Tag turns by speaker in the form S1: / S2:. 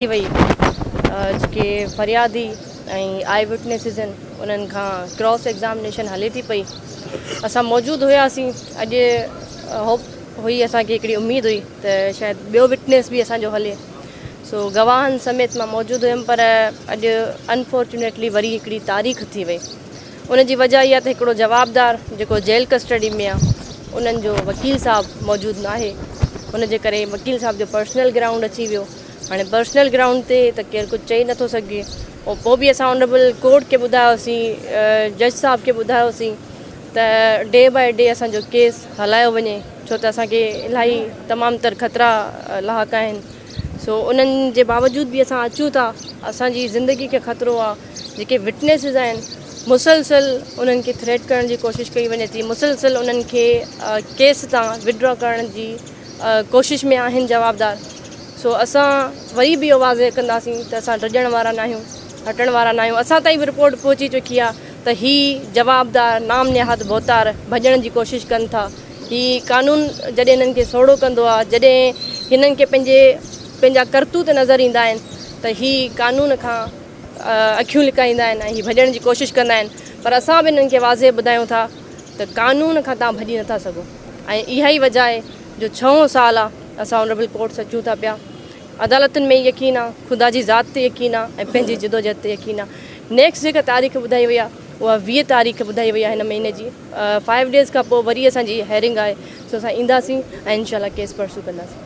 S1: وئي جيڪي فريادي ۽ آئي وٽنيسز آهن انهن کان ڪراس ايگزامنيشن هلي ٿي پئي. اسان موجود هياسين. اڄ هوپ هئي اسان کي هڪڙي اميد هئي ته شايد ٻيو وٽنيس به اسان جو هلي، سو گواهن سميت مان موجود هيم، پر اڄ انفارچونيٽلي وري هڪڙي تاريخ ٿي وئي. ان جي وجه اها ته هڪڙو جوابدار جيڪو جيل ڪسٽڊي ۾ آ انهن جو وڪيل صاحب موجود ناهي، ان جي ڪري وڪيل صاحب جو پرسنل گرائونڊ اچي ويو. هاڻي پرسنل گرائونڊ تي ته ڪير ڪجهه چئي نٿو سگهي. ۽ پوء به اسان آنريبل ڪورٽ کي ٻڌايوسين، جج صاحب کي ٻڌايوسين ته ڊي باء ڊي اسان جو ڪيس هلايو وڃي، ڇو ته اسان کي الاهي تمام تر خطرا لاحق آهن. سو انهن جي باوجود به اسان اچون ٿا، اسان جي زندگي کي خطرو آهي. جيڪي وٽنيسز آهن مسلسل انهن کي ٿريٽ ڪرڻ جي ڪوشش ڪئي وڃي ٿي، مسلسل انهن کي ڪيس تان وڊرا ڪرڻ جي ڪوشش ۾ آهن جوابدار. سو اسان وري به اهو واضح ڪنداسين ته اسان ڊڄڻ وارا ناهيون، هٽڻ وارا ناهيون. اسان تائين به رپورٽ پهچي چڪي آهي ته هي جوابدار نام نهاد ڀوتار ڀڄڻ جي ڪوشش ڪن ٿا. هي قانون جڏهن هنن کي سوڙهو ڪندو آهي، جڏهن هنن کي پنهنجي پنهنجا ڪرتوت نظر ايندا آهن ته هي قانون کان اکيون لڪائيندا آهن ۽ هي ڀڄڻ جي ڪوشش ڪندا آهن، پر اسان به هنن کي واضح ٻڌايون ٿا ته قانون کان توهان ڀڄي نٿا سگهو. ۽ اها ئي وجه آهي جو ڇهون سال آ اسان آنريبل ڪورٽس اچون ٿا پيا. عدالتن ۾ يقين آ، خدا جي ذات تي يقين آ ۽ پنهنجي جدوجهد تي يقين آ. نيڪسٽ جيڪا تاريخ ٻڌائي وئي آ اها 20 تاريخ ٻڌائي وئي آ هن مهيني جي. فائيو ڊيز کان پوء وري اسان جي هيئرنگ آهي، سو اسان اينداسين ۽ انشاء الله ڪيس پرسو ڪنداسين.